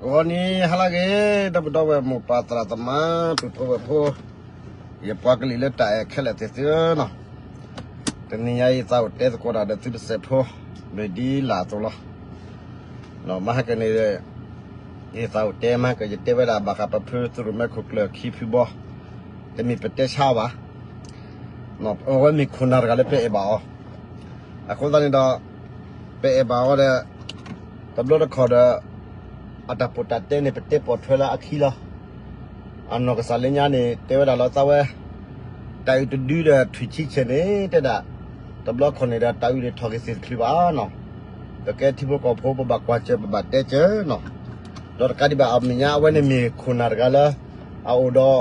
ဂီၤနံၤဟါလၢအဂ့ၤ ဒီပုၢ်ဒီဝဲၢ်မိၢ်ပၢ်သရၣ်သမါ ပုၢ်ဖိဝဲၢ်ဖိ, ယပှၤကလုာ်လၢတၢ်အဲၣ်ခဲလၢာ်သ့ၣ်သုဧၢနီၤ, တနံၤညါယသးအိၣ်တဲသကိးတၢ်ဒီးသုတစဲးဖိ မ့ၢ်ဒ်လာ်အသိးလီၤ. မဟါကန့ၣ် ယသးအိၣ်တဲမဟါက ယတဲဝဲဒၣ်ဘၣ်ဃးပဖုသုးရိၣ်မဲခိၣ်ကျၢၢ်ခံဖုဘီ, တမ့ၢ်ပတဲဆါအီၤဘၣ် အဝဲမ့ၢ်ခိၣ်နၢ်တဂၤလၢပအဲၣ်ဘၣ်အီၤ, အဃိသတးန့ၣ်ဒီး ပအဲၣ်ဘၣ်အီၤဒီး တဘျီတခီၣ်ဒီး အတၢ်ပိာ်တၢ်တဲန့ၣ် ပတဲပိာ်ထွဲလၢအခံလီၤ. အနီၢ်ကစၢ်လၢညါန့ၣ် တဲဝဲဒၣ်လီၤသးဝဲ တၢ်အုၣ်တဒုဒီးထွံၣ်ဆံဆဲးန့ၣ် တဲဒၣ် တဘျီခီၣ်န့ၣ်ဒီး တၢ်အုၣ်န့ၣ်ထီၣ်က့ၤသ့ၣ်တချုးဘၣ်နီၤ, ပကဲထံဖိကီၢ်ဖိ ပဘၣ်ကွၢ်စၢၤ ပဘၣ်တဲစၢၤနီၤ, ဒီးတကးဒံးဘၣ် အမဲာ်ညါအဝဲန့ၣ်မ့ၢ်ခိၣ်နၢ်တဂၤလၢ အအိၣ်ဒီး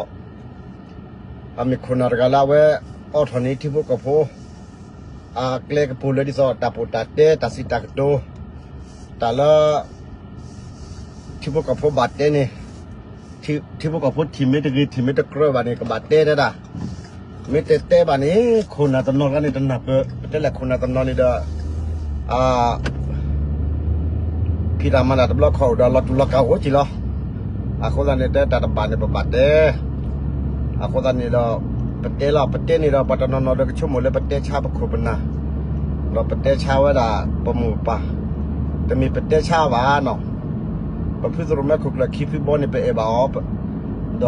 အမ့ၢ်ခိၣ်နၢ်တဂၤလၢအဝဲ အိးထီၣ်န့ၢ်ထံဖိကီၢ်ဖိ အကျဲကပူၤလၢဒ်သိးတၢ်ပိာ်တၢ်တဲ တၢ်စံးတၢ်ကတိၤ တၢ်လၢ ထံဖိကီၢ်ဖိဘၣ်တဲန့ၣ်, ထံဖိကီၢ်ဖိထံၣ်မ့ၢ်တဂ့ၤ ထံၣ်မ့ၢ်တကြၢးဘၣ်န့ၣ် ကဘၣ်တဲတဲဒၣ်, မ့ၢ်တတဲဘၣ်န့ၣ် ခိၣ်နၢ်တနီၤတဂၤန့ၣ် တနၢ်ပၢၢ် ပတဲလဲၣ်ခိၣ်နၢ်တနီၤန့ၣ်ဒီး ဖံးတၢ်မၤတၢ်တဘျီခီၣ်အိၣ်ဒီး လီၤတူာ်လီၤကာ်အိၣ်က့ၤလီၤ. အဃိသတးန့ၣ် တဲတၢ်တဘၣ်န့ၣ် ပဘၣ်တဲ, အဃိသတးန့ၣ်ဒီး ပတဲလီၤ ပတဲန့ၣ်ဒီး ပှၤတနီၤနီၤဒီးကဆိကမိၣ်လၢပတဲဆါပခိၣ်ပနၢ်, ဒီးပတဲဆါဝဲဒၣ်ပမိၢ်ပၢ်, တမ့ၢ်ပတဲဆါဘၣ်နီၤ, ပဖုသရိၣ်မဲခိၣ်ကျၢၢ်ခံဖုဘီန့ၣ် ပအဲၣ်ဘၣ်အီၤ, ဒီး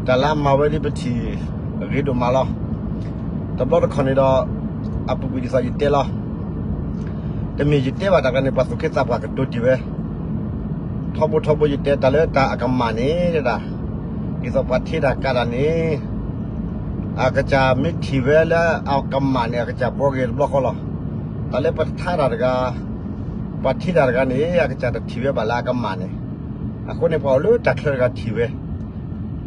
တၢ်လၢအမၤဝဲဒ်ပထံၣ်အဂ့ၤဒိၣ်မးလီၤ. တဘျီတခီၣ်န့ၣ်ဒီး အပူၤကွံာ်ဒ်သိးယတဲလီၤ တမ့ၢ်ယတဲဘၣ်တၢ်တဂၤန့ၣ် ပှၤသူၣ်က့သးပှၢ်ကတိၤတ့ၢ်ဝဲ, ထီဘိထီဘိယတဲတၢ်လၢတၢ်အကမၣ်န့ၣ်ဒၣ်, ဒ်သိးပှၤထံၣ်တၢ်ကးတၢ်န့ၣ်, အကစၢ်မ့ၢ်ထံၣ်ဝဲလၢအကမၣ်န့ၣ် အကစၢ်ဘှီက့ၤတဘျီဃီလီၤ. တၢ်လၢပထါတၢ်တဂၤ, ပှၤထံၣ်တၢ်တဂၤန့ၣ် အကစၢ်တထံၣ်ဝဲဘၣ်လၢအကမၣ်န့ၣ်, အဃိန့ၣ် ပှၤအိၣ်လၢတၢ်ချၢတဂၤထံၣ်ဝဲ,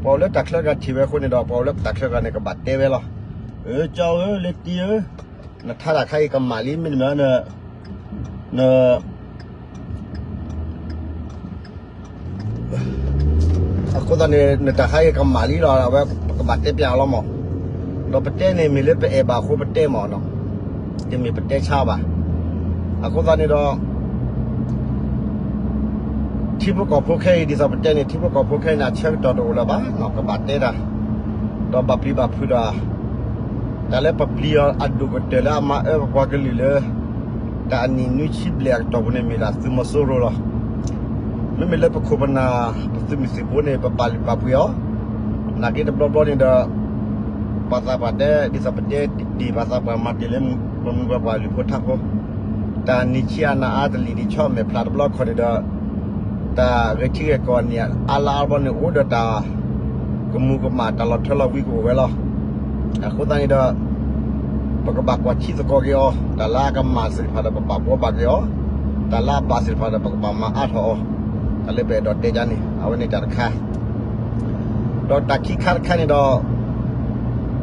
ပှၤအိၣ်လၢတၢ်ချၢတဂၤထံၣ်ဝဲအဃိန့ၣ်ဒီး ပှၤအိၣ်လၢတၢ်ချၢတဂၤန့ၣ် ကဘၣ်တဲဝဲလီၤ. အၢ ကၠီဧၢ လၢတံၢ်ဧၢ, နထါတၢ်ခါအံၤကမၣ်လံ မ့တမ့ၢ် န အဃိသတးန့ၣ် နတၢ်ခါအံၤကမၣ်လံလီၤ အဝဲပကဘၣ်တဲပျးအီၤလီၤမး, ဒီးပတဲန့ၣ်မ့ၢ်လၢပအဲၣ်ဘၣ်အဃိပတဲမးနီၤ, တမ့ၢ်ပတဲဆါဘၣ်. အဃိသတးန့ၣ်ဒီး ထံဖိကီၢ်ဖိခဲအံၤ ဒ်သိးပတဲန့ၣ် ထံဖိကီၢ်ဖိခဲအံၤန့ၣ် အဆၢကတီၢ်တအိၣ်လၢၤဘၣ်နီၤ, ကဘၣ်တဲတၢ်, ဒီးဘၣ်ပျံၤဘၣ်ဖုးတၢ်, တၢ်လၢပပျံၤအီၤအဒိၣ်ကတၢၢ်လၢအမၤအၢပပှၤကလုာ်လၢ တၢ်အနံၣ်နွံဆံဘျဲၣ်အကတီၢ်ပူၤန့ၣ် မ့ၢ်ဒၣ်သုးမီၤစိရိၤလီၤ. မ့မ့ၢ်လၢပခိၣ်ပနၢ် ပသုးမုၢ်သံၣ်ဘိန့ၣ် ပပာ်လုၢ်ပာ်ပှ့ၤအီၤ, နာ်က့တဘျီဘျီန့ၣ်ဒီး ပှၤသးပှၢ်တဲ ဒ်သိးပတဲတ့ၢ် ပှၤသးပှၢ်မၤတ့ၢ်လၢပမုၢ်ပှၤပှၢ်လုၢ်ဖိထါဖိ, တၢ်နံၣ်ဆံအနၤအါတလံၣ်ဒံးဆီမဲာ်ဖျါတဘျီခီၣ်န့ၣ်ဒီး တၢ်ဂဲၤထံဂဲၤကီၢ်န့ၣ် အါလါအါဘျီန့ၣ် အိၣ်ဒီးတၢ်ကမူၤကမၣ် တၢ်လီၤထၢလီၤဝံကအိၣ်ဝဲလီၤ. အဃိသတးန့ၣ်ဒီး ပကဘၣ်ကွၢ်ထံသကိးက့ၤအီၤ, တၢ်လၢအကမၣ်သ့ၣ်တဖၣ်ဒီး ပဘၣ်ဘှီဘၣ်က့ၤအီၤ, တၢ်လၢအဘၣ်သ့ၣ်တဖၣ်ဒီး ပကဘၣ်မၤအါထီၣ်အီၤ, တၢ်လၢပအဲၣ်ဒိးတဲဒ်န့ၣ် အဝဲန့ၣ်တၢ်တခါ ဒီးတၢ်ခံခါတခါန့ၣ်ဒီး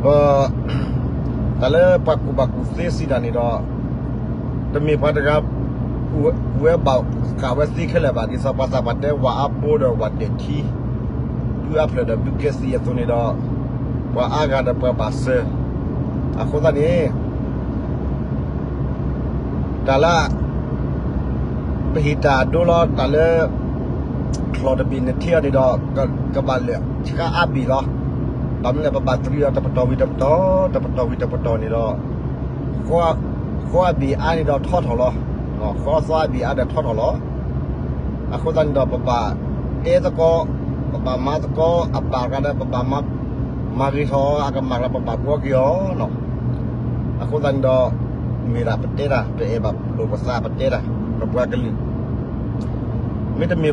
ပ တၢ်လၢပှၤကူၣ်ဘၣ်ကူၣ်သ့စံးတၢ်န့ၣ်ဒီး တမ့ၢ်ပှၤတဂၤ ကူၣ်ဝဲဘၣ်ဃးဝဲသ့ခဲလၢာ်ဘၣ်. ဒ်သိးပှၤသးပှၢ်တဲ ဝၣ်အါဘိဒီးဝၣ်ဒဲးထံ, ဘုအါဖျၢၣ်ဒီးဘုကဲသံအသိးန့ၣ်ဒီး ပှၤအါဂၤဒီးပှၤဘၣ်စၢၤ, အဃိသတးန့ၣ် တၢ်လၢ ပဟ့ၣ်တၢ်အဒိလီၤ. တၢ်လၢ ချီၣ်တဘ့ၣ်နထံအီၤန့ၣ်ဒီး ကဘၣ်လၢာ်ဆှါအါဘ့ၣ်လီၤ. ဘၣ်မနုၤလဲၣ် ပဘၣ်တရံးအီၤတပတီၢ်ဝံၤတပတီၢ်, တပတီၢ်ဝံၤတပတီၢ်န့ၣ်ဒီး ဃီအဘ့ၣ်အါန့ၣ်ဒီးထီထီၣ်လီၤ. ဃီသီအဘ့ၣ်အါဒီးထီထီၣ်လီၤ. အဃိသတးန့ၣ်ဒီး ပဘၣ်တဲသကိး, ပဘၣ်မၤသကိး, အဘၣ်တဂၤဒီး ပဘၣ်မၤဂ့ၤထီၣ်, အကမၣ်တဂၤ ပဘၣ်ဘှီက့ၤအီၤလီၤ. အဃိသတးန့ၣ်ဒီး မ့ၢ်ဒၣ်ပတဲတၢ်, ပအဲၣ်ဘၣ်လိာ်ပသးပတဲတၢ်, ပပှၤကလုာ် မ့တမ့ၢ်ဘၣ် ပ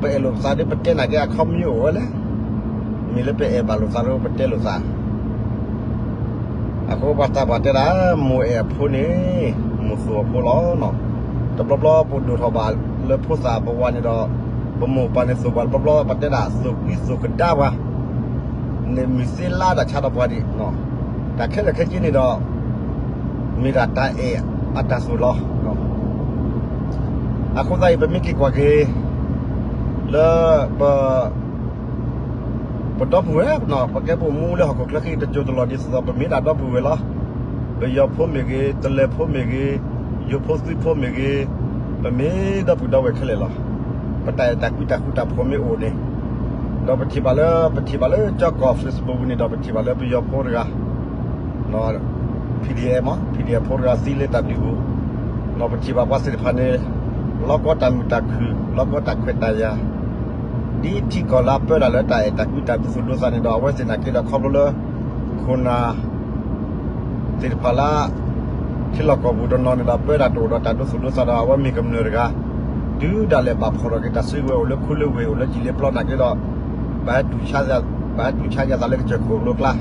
အဲၣ်လိာ်ပသးဒီး ပတဲနာ်က့အခီပညီအိၣ်ဝဲလဲၣ်. မ့ၢ်လၢပအဲၣ်ဘၣ်လိာ်သးဒီး ပတဲလိာ်သး. အဃိပှၤသးပှၢ်တဲဒၣ် မိၢ်အဲၣ်အဖိန့ၣ် မိၢ်သိၣ်အဖိလီၤ. တဘျီဘျီပဒိၣ်ထီၣ်ဘၣ်လၢဖိသၣ်ပဝးန့ၣ်ဒီး ပမိၢ်ပၢ်န့ၣ်သိၣ်ပှၤတဘျီဘျီ ပတဲဒၣ်သိၣ်ကွံသိၣ်ကဒါပှၤ န့ၣ်မ့ၢ်သ့လါဒၣ်ဆါဒီးပှၤဒံး. တၢ်ခဲလၢာ်ခဲဆ့န့ၣ်ဒီး မ့ၢ်ဒၣ်တၢ်အဲၣ်အတၢ်သိၣ်လီၤ. အဃိသတးအံၤ ပမ့ၢ်က့ၤကွၢ်က့ၤ လၢပ ပဒီပုၢ်ဝဲၢ် ပကဲပအိၣ်မူလၢဟီၣ်ခိၣ်ချၢခဲအံၤ တစိၢ်တလီၢ်ဒ်သိးသိး ပမ့ၢ်ဒၣ်ဒီပုၢ်ဝဲၢ်လီၤ. ပယီၤဖိမ့ၢ်ဂ့ၤ, တလၢၤဖိမ့ၢ်ဂ့ၤ, ယိၤဖိသုးဖိမ့ၢ်ဂ့ၤ, ပမ့ၢ်ဒီပုၢ်ဒီဝဲၢ်ခဲလၢာ်လီၤ. ပတၢ်အဲၣ်တၢ်ကွံတၢ်ဃူတၢ်ဖိးမ့ၢ်အိၣ်န့ၣ်, ဒီးပထံၣ်ဘၣ်လၢ ပထံၣ်ဘၣ်လၢကၠီကီၢ် Facebook ပူၤန့ၣ်ဒီး ပထံၣ်ဘၣ်လၢပယီၤဖိတဂၤ PDF မ့ၢ် PDF ဖိတဂၤသံလၢတၢ်ဒုးပူၤ, ဒီးပထံၣ်ဘၣ်ပှၤသ့ၣ်တဖၣ်န့ၣ် လီၤကီတၢ်မုာ်တၢ်ခုၣ် လီၤကီတၢ်ခွဲးတၢ်ယာ် ဒ်ထံကီၢ်လၢအပၢတၢ်လၢတၢ်အဲၣ်တၢ်ကွံတၢ်ဒိသူၣ်ဒိသးန့ၣ်ဒီး အဝဲသ့ၣ်နာ်က့ဒီးခီဖျိလၢ ခိၣ်နၢ် သ့ၣ်တဖၣ်လၢ ထံလီၢ်ကီၢ်ပူၤတနီၤန့ၣ်ဒီး ပၢတၢ်တအိၣ်ဒီးတၢ်ဒိသူၣ်ဒိသးဒီး အဝဲမ့ၢ်ကမျၢၢ်တဂၤ တုၤဒၣ်လဲာ်ဘၣ်ဖှီၣ်ထီၣ်က့ၤတၢ်စုကဝဲၤအိၣ်လၢခူလၢဝ့ၢ် အိၣ်လၢကၠံၣ်လ့ပျီနာ်က့ဒီး ဘၣ်ဟဲတူၢ်ဆါ ဘၣ်ဟဲတူၢ်ဆါယၤသးလၢကစၢၢ်ခိၣ်လိၤကျါ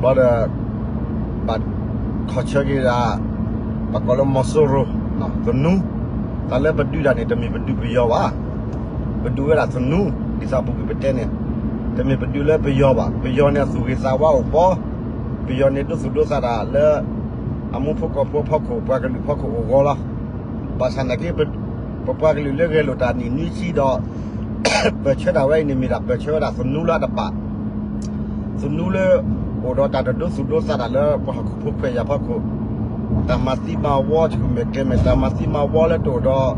ဘျီဒီး ဘၣ်ခီၣ်ဆၢက့ၤဒၣ် ပကိးလၢမီၤစိရိၤ သနူ, တၢ်လၢပဒုးတၢ်န့ၣ် တမ့ၢ်ပဒုးပယီၤဘၣ်, ပဒုးဝဲဒၣ်သနူ, ဒ်သိးပူၤကွံာ်ပတဲန့ၣ်, တမ့ၢ်ပဒုးလၢပယီၤဘၣ်, ပယီၤန့ၣ်အသူၣ်ဂ့ၤသးဝါအိၣ်ဘီ, ပယီၤန့ၣ်ဒိသူၣ်ဒိသးတၢ်လၢ အမူဖိကီၢ်ဖိအဖီခိၣ် ပှၤကလုာ်ဖီခိၣ်အိၣ်ဂီၤလီၤ. ဘၣ်ဆၣ်နာ်က့ ပပှၤကလုာ်လၢဂဲၤလိာ်တၢ်နံၣ်နွံဆံဒီး ပၢၢ်ဆၢတၢ်ဝဲအံၤန့ၣ် မ့ၢ်ဒၣ်ပၢၢ်ဆၢဝဲဒၣ်သနူလၢအတဘၣ်, သနူလၢ အိၣ်ဒီးတၢ်တဒိသူၣ်ဒိသးတၢ်လၢပှၤဟီၣ်ခိၣ်ဖိခွဲးယာ်ဖီခိၣ်, တၢ်မၤသံမၤဝီဆူၣ်မဲာ်ကဲၤမဲာ် တၢ်မၤသံမၤဝီလၢတအိၣ်ဒီး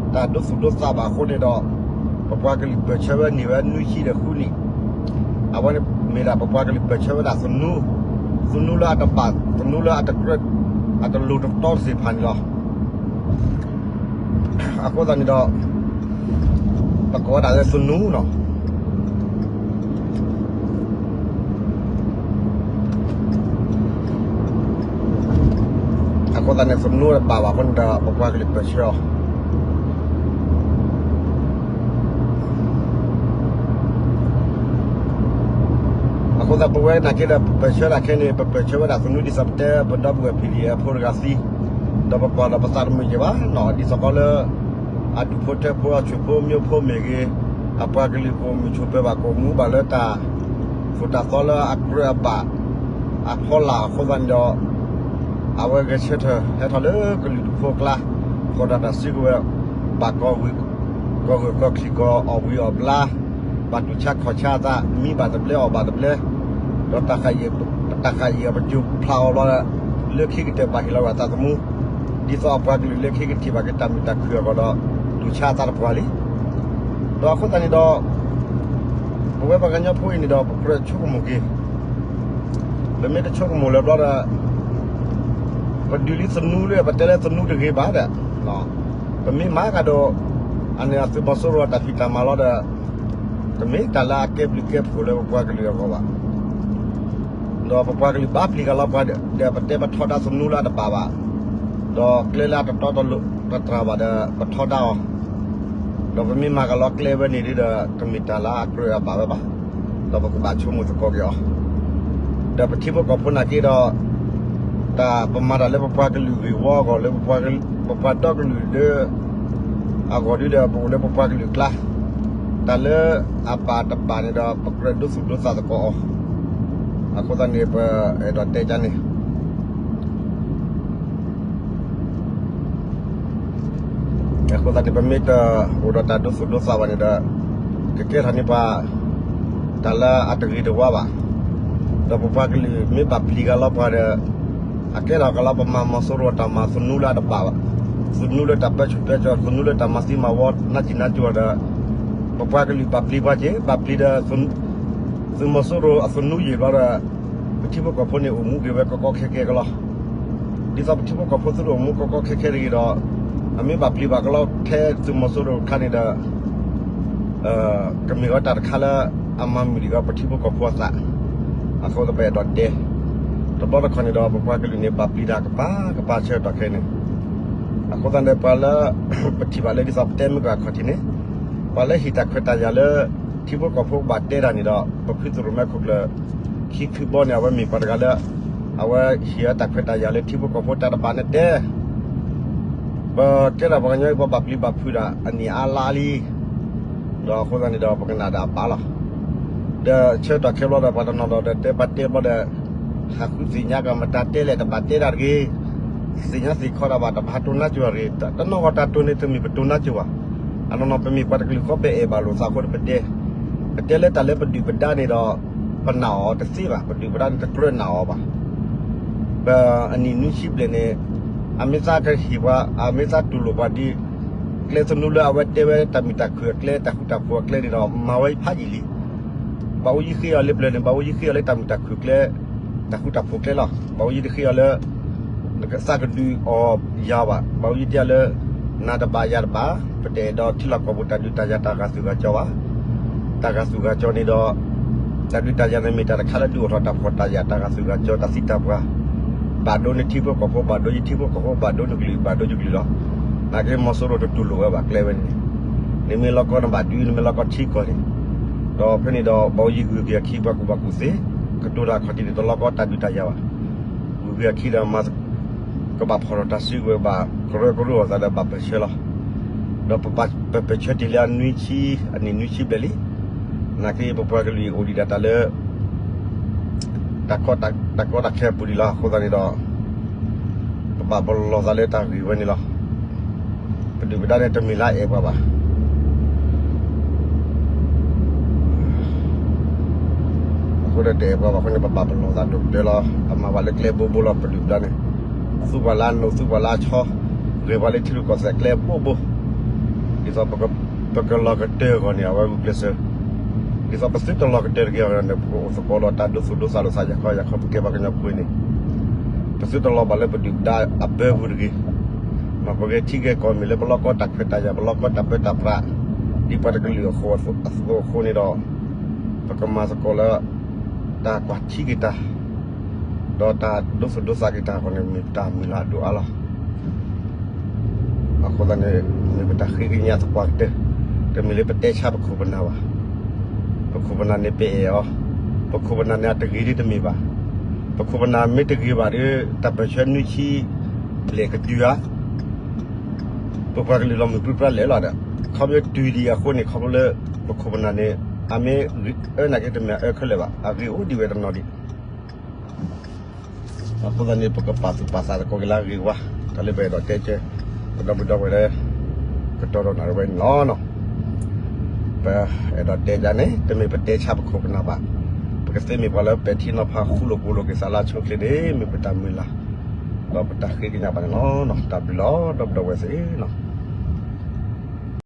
တၢ်ဒိသူၣ်ဒိသးဘၣ်အဃိန့ၣ်ဒီး ပပှၤကလုာ်ပၢၢ်ဆၢဝဲန့ၢ်ဝဲနွံဆံဒီးဃုနံၣ်, အဝဲန့ၣ်မ့ၢ်ဒၣ်ပပှၤကလုာ်ပၢၢ်ဆၢဝဲဒၣ်သနူ, သနူလၢအတဘၣ် သနူလၢအတကြၢး အတလိၤတတီသ့ၣ်တဖၣ်န့ၣ်လီၤ. အဃိသတးန့ၣ်ဒီး ပကိးဝဲဒၣ်လၢသနူနီၤ. အဃိသတးန့ၣ် သနူတဘၣ်ဘၣ်အဃိန့ၣ်ဒီး ပပှၤကလုာ်ပၢၢ်ဆၢအီၤ အဃိသတးပဝဲနာ်က့ဒီး ပပၢၢ်ဆၢဒၣ်ခဲအံၤန့ၣ် ပပၢၢ်ဆၢဝဲဒၣ်သနူဒ်သိးပတဲပဒီပုၢ်ဝဲၢ် PDF ဖိတဂၤသံ, ဒီးပကွၢ်ဒီးပသးတမုာ်က့ၤဘၣ်နီၤ ဒ်သိးဃီလၢ အဒူၣ်ဖိထၢဖိအဆွေဖိမ့ၢ်ဂ့ၤ, အပှၤကလုာ်ကအိၣ်မုာ်ဆိးပၢၤဘၣ် ကအိၣ်မူဘၣ်လၢတၢ်သိၣ်တၢ်သီလၢအကြၢးအဘၣ် အဖီလာ်အဃိသတးန့ၣ်ဒီး အဝဲဂဲၤဆၢထၢၣ်ဟဲထီၣ်လၢကလုာ်ဒူၣ်ဖိအကျါ, ဖီၣ်တၢ်တၢ်စုကဝဲၤ ဘၣ်ကီၢ်ဂၢၢ်ကီၢ်ချံးကီၢ်အီၣ်ဝံၤအီၣ်ဘျါ, ဘၣ်တူၢ်ဆါခီၣ်ဆါအသး မံဘၣ်တဘျဲအီၣ်ဘၣ်တဘျဲ, ဒီးတၢ်ဃၣ်ယံၤအပစိၤဖျါအီၤဘျီဒီး လၢခံကတၢၢ်ပာ်ဟ့ၣ်လီၤဝဲအသးသမူ, ဒ်သိးအပှၤကလုာ်လၢခံကထံၣ်ဘၣ်က့ၤတၢ်မုာ်တၢ်ခုၣ်အဂီၢ်ဒီး တူၢ်ဆါအသးတပှၢ်လံ. ဒီးအဃိသတးန့ၣ်ဒီး ပဝဲပှၤကညီဖိအံၤန့ၣ်ဒီး ပကြၢးဆိကမိၣ်က့ၤ ပမ့ၢ်တဆိကမိၣ်လၢၤဘျီဒီး ပဒုးလံသနူလၢ ပတဲလၢသနူတဂ့ၤဘၣ်ဒီး ပမ့ၢ်မၤကဒီး အန့ၣ်အသုးမီၤစိရိၤအတၢ်ဖံးတၢ်မၤလီၤဒီး တမ့ၢ်တၢ်လၢအကဲဘျုးကဲဖှိၣ်လၢပပှၤကလုာ်အဂီၢ်ဘၣ်. ဒီးပပှၤကလုာ်ဘၣ်ပျံၤကဒီးလီၤပှၤဒီး ပတဲပထီဒါသနူလၢအတဘၣ်ဘၣ်, ဒီးကျဲလၢအတတီတလိၤတတြၢ်ဘၣ်ဒီး ပထီဒါအီၤ, ဒီးပမ့ၢ်မၤကလီကျဲဝဲန့ၣ်ဒီး တမ့ၢ်တၢ်လၢအကြၢးအဘၣ်ဝဲဘၣ်, ဒီးပကဘၣ်ဆိကမိၣ်သကိးက့ၤအီၤ, ဒီးပထံဖိကီၢ်ဖိနာ်က့ဒီး တၢ်ပမၤတၢ်လၢပပှၤကလုာ်ဂ့ၢ်ဝီအဂီၢ်လၢ ပပှၤဒီကလုာ်လၢ အဂီၢ်ဒ်ဒီး ပအိၣ်လၢပပှၤကလုာ်အကျါ, တၢ်လၢအဘၣ်တဘၣ်န့ၣ်ဒီး ပကြၢးဒိသူၣ်ဒိသးသကိးအီၤ, အဃိသတးန့ၣ် ပအဲၣ်ဒိးတဲကန့ၣ် အဃိသတးန့ၣ် ပမ့ၢ်တအိၣ်ဒီးတၢ်ဒိသူၣ်ဒိသးဘၣ်န့ၣ်ဒီး ကကဲထီၣ်န့ၢ်ပှၤ တၢ်လၢအတဂ့ၤတဝါဘၣ်. ဒီးပပှၤကလုာ်မ့ၢ်ဘၣ်ပျံၤကဒီးလီၤပှၤဒီး အကဲထီၣ်ကဒီးလီၤ ပမၤမီၤစိရိၤတၢ်မၤသနူလၢအတဘၣ်ဘၣ်, သနူလၢတၢ်ပၢဆူၣ်ပၢစိး သနူလၢတၢ်မၤသံမၤဝီနးစံးနးစိၤဒီး ပပှၤကလုာ်ဘၣ်ပျံၤပှၤက့ၤ ဘၣ်ပျံၤဒီး သုးမီၤစိရိၤအသနူယံာ်ဘျီဒီး ပထံဖိကီၢ်ဖိန့ၣ်အိၣ်မူက့ၤဝဲကီကီခဲခဲကလီၤ. ဒ်သိးပထံဖိကီၢ်ဖိသုတအိၣ်မူကီကီခဲခဲတဂ့ၤဒီး အမ့ၢ်ဘၣ်ပျံၤဘၣ်ကလီထဲသုးမီၤစိရိၤတခါန့ၣ်ဒီး ကမ့ၢ်ဝဲတၢ်တခါလၢအမၤမုာ်ဒံးကဒီးပထံဖိကီၢ်ဖိအသး, အဃိသတးပအဲၣ်ဒိးတဲ, တဘျီတခီၣ်န့ၣ်ဒီး ပပှၤကလုာ်န့ၣ်ဘၣ်ပျံၤတၢ်ကပၤကပၤဆၢကတီၢ်ခဲအံၤန့ၣ်, အဃိသတးန့ၣ် ပှၤလၢ ပထံၣ်ဘၣ်လၢဒ်သိးပတဲမုၢ်ကခီၣ်ထံးန့ၣ်, ပှၤလၢဟ့ၣ်တၢ်ခွဲးတၢ်ယာ်လၢ ထံဖိကီၢ်ဖိကဘၣ်တဲတၢ်န့ၣ်ဒီး ပဖုသရိၣ်မဲခိၣ်ကျၢၢ် ခံဖုဘီန့ၣ် အဝဲမ့ၢ်ပှၤတဂၤလၢ အဝဲဟ့ၣ်ဝဲတၢ်ခွဲးတၢ်ယာ်လၢထံဖိကီၢ်ဖိတၢ်တဘၣ်န့ၣ်တဲ ပကဲထီၣ်ပှၤကညီအံၤ ပှၤဘၣ်ပျံၤဘၣ်ဖုးတၢ်အနံၣ်အါလါလံ, ဒီးအဃိသတးန့ၣ်ဒီး ပကနၣ်ဒီးအဘၣ်လီၤ. ဒီးဆၢကတီၢ်ခဲဘျီဒီး ပှၤတနီၤဒီးတဲပှၤတဲဘျီဒီး ဟးဃုသ့ၣ်ညါကမတၤတဲလဲၣ် တဘၣ်တဲတၢ်တဂ့ၤ, သ့ၣ်ညါသ့ၣ်ခီတၢ်ဘၣ် တဘၣ်တိၢ်နါစိၤတဂ့ၤ, တနီၤဂီၢ်တၢ်တိၢ်န့ၣ် တမ့ၢ်ပတိၢ်နါစိၤဘၣ်. အနီၢ်နီၢ်ပမ့ၢ်ပှၤတကလုာ်ဃီ ပအဲၣ်ဘၣ်လိာ်သးအဃိဒီးပတဲ, ပတဲလၢတၢ်လၢပဒုၣ်ပဒါန့ၣ်ဒီး ပနာ်အီၤတသ့ဘၣ်, ပဒုၣ်ပဒါန့ၣ်တကြၢးနာ်အီၤဘၣ်. ပအနံၣ်နွံဆံဘျဲၣ်န့ၣ် အမ့ၢ်သးကဟ့ၣ်ပှၤ အမ့ၢ်သးတူၢ်လိာ်ပှၤဒ် ကျဲသနူလၢအဝဲတဲဝဲတၢ်မုာ်တၢ်ခုၣ်အကျဲ တၢ်ဃူတၢ်ဖိးအကျဲန့ၣ်ဒီး မၤဝဲဖးယံာ်လံ. ဘၣ်အိၣ်ယံၤဃ့အီၤလၢပျၢၤန့ၣ် ဘၣ်အိၣ်ယံၤဃ့အီၤလၢတၢ်မုာ်တၢ်ခုၣ်ကျဲ, တၢ်ဃူတၢ်ဖိးကျဲလီၤ. ဘၣ်အိၣ်ယံၤတဃ့အီၤလၢ နကသးကဒုးအီၤယၤဘၣ်. ဘၣ်အိၣ်ယံၤတယၤလၢ နၤတဘၣ်ယၤတဘၣ်, ပတအဲၣ်ဒိးထံလီၢ်ကီၢ်ပူၤတၢ်ဒုးတၢ်ယၤတၢ်ဂာ်သူၣ်ဂာ်ကၠီဘၣ်. တၢ်ဂာ်သူၣ်ဂာ်ကၠီန့ၣ်ဒီး တၢ်ဒုးတၢ်ယၤန့ၣ်မ့ၢ်တၢ်တခါလၢဒုးအိၣ်ထီၣ်တၢ်ဖှီၣ်တၢ်ယာ် တၢ်ဂာ်သူၣ်ဂာ်ကၠီ တၢ်သံတၢ်ပှၢ်, ဘၣ်ဒိနထံဖိကီၢ်ဖိ ဘၣ်ဒိယထံဖိကီၢ်ဖိ ဘၣ်ဒိနကလုာ် ဘၣ်ဒိယကလုာ်လီၤ. နာ်က့မီၤစိရိၤတတူၢ်လိာ်ဝဲဘၣ်ကျဲဝဲန့ၣ်, နမ့ၢ်လီၢ်ကီနဘၣ်ဒုး နမ့ၢ်လီၢ်ကီထံကီၢ်န့ၣ်, ဒီးဖဲန့ၣ်ဒီး ဘၣ်အိၣ်ယံၤဂုၤက့ၤအခံပှၤကူၣ်ဘၣ်ကူၣ်သ့, ကတိၤတၢ်ခီၣ်ထံးန့ၣ် တလီၢ်ကီတၢ်ဒုးတၢ်ယၤဘၣ်. ဂုၤက့ၤအခံဒီး ကဘၣ်ဖီၣ်ထီၣ်တၢ်စုကဝဲၤ ဘၣ်ကရၢကရိအသးဒီးဘၣ်ပၢၢ်ဆၢလီၤ. ဒီးပပၢၢ်ဆၢတ့ၢ်လံအနွံဆံ, အနံၣ်နွံဆံဘျဲၣ်လံ. နာ်က့ပပှၤကလုာ်အိၣ်ဒံးဒၣ်တၢ်လၢ တၢ်ကီတၢ်ခဲအပူၤဒံးလီၤ. အဃိသတးန့ၣ်ဒီး ပဘၣ်ပလီၢ်သးလၢတၢ်ဂ့ၢ်ဝဲန့ၣ်လီၤ. ပဒုၣ်ပဒါန့ၣ်တမ့ၢ်လၢအအဲၣ်ပှၤဘၣ်. အဃိဒီးတအဲၣ်ပှၤဘၣ်အဃိန့ၣ် ပဘၣ်ပလီၢ်သးဒိၣ်ကတၢၢ်လီၤ. အမၤပှၤလၢကျဲဘိဘိလီၤ ပဒုၣ်ပဒါန့ၣ်, သူပှၤလၢအနိး သူပှၤလၢအဆီ, ဂဲၤပှၤလၢထံရူၢ်ကီၢ်သဲးကျဲဘိဘိ, ဒ်သိးပကလီၤကတၢၢ်အဂီၢ်န့ၣ် အဝဲဂုာ်ကျဲးစၢး, ဒ်သိးပသုတလီၤကတၢၢ်တဂ့ၤအဂီၢ်န့ၣ် ပကအိၣ်သကိးဒီးတၢ်ဒိသူၣ်ဒိသးလိာ်သး ယၤခီယၤခီ ပကဲပှၤကညီဖိအံၤန့ၣ်, ပသုတလီၤဘၣ်လၢပဒုၣ်ပဒါအဘၢပူၤတဂ့ၤ. ပဂဲၤထံဂဲၤကီၢ်မ့ၢ်လၢပလီၢ်ကီတၢ်ခွဲးတၢ်ယာ် ပလီၢ်ကီတၢ်ပၢတၢ်ပြး ဒ်ပှၤတကလုာ်အဃိအသိးအဃိန့ၣ်ဒီး ပကမၤသကိးလၢ တၢ်ကွၢ်ထံက့ၤတၢ် ဒီးတၢ်ဒိသူၣ်ဒိသးက့ၤတၢ်အဂီၢ်န့ၣ် မ့ၢ်ပတၢ်မုၢ်လၢ်အဒိၣ်အါလီၤ. အဃိသတးန့ၣ် မ့ၢ်ပတၢ်ဃ့ကညးသပှၢ်ကတၢၢ်, တမ့ၢ်လၢပတဲဆါပခိၣ်ပနၢ်ဘၣ်. ပခိၣ်ပနၢ်န့ၣ်ပအဲၣ်အီၤ, ပခိၣ်ပနၢ်န့ၣ်အတဂ့ၤဒ်တမ့ၢ်ဘၣ်. ပခိၣ်ပနၢ်မ့ၢ်တဂ့ၤဘၣ်ဒီး တၢ်ပၢၢ်ဆၢနွံဆံဘျဲၣ်ကတုၤဧါ ပပှၤကလုာ်လီၤမုၢ်ပြံပြါလဲၣ်လီၤဒီး ခီဖျိတုၤဒံးအဃိန့ၣ် ခီဖျိလၢ ပခိၣ်ပနၢ်န့ၣ် အမ့ၢ်အၢနာ်က့တမ့ၢ်အအၢခဲလၢာ်ဘၣ်, အဂ့ၢ်အိၣ်ဒံးဝဲတနီၤဒံး. အဃိသတးန့ၣ် ပကပာ်သူၣ်ပာ်သးသကိးက့ၤလၢအဂ့ၤဝါ, တၢ်လၢပအဲၣ်ဒိးတဲကဲ ပဒီပုၢ်ဒီဝဲၢ်လၢ ကတီၤဒီးနၤဝဲန့ၣ်လီၤ. ပအဲၣ်ဒိးတဲဒ်န့ၣ် တမ့ၢ်ပတဲဆါပခိၣ်ပနၢ်ဘၣ်. ပကသ့မ့ၢ်ပှၤလၢပဲာ်ထံနီၤဖး ဃူလိာ်ဖိးလိာ်က့ၤသးလၢအဆိအချ့န့ၣ် မ့ၢ်ပတၢ်မုၢ်လၢ် ဒီးပတၢ်ဃ့ကညးဘၣ်န့ၣ်လီၤ. တၢ်ဘျုးလီၤ ဒီပုၢ်ဒီဝဲၢ်သ့ၣ်လီၤ.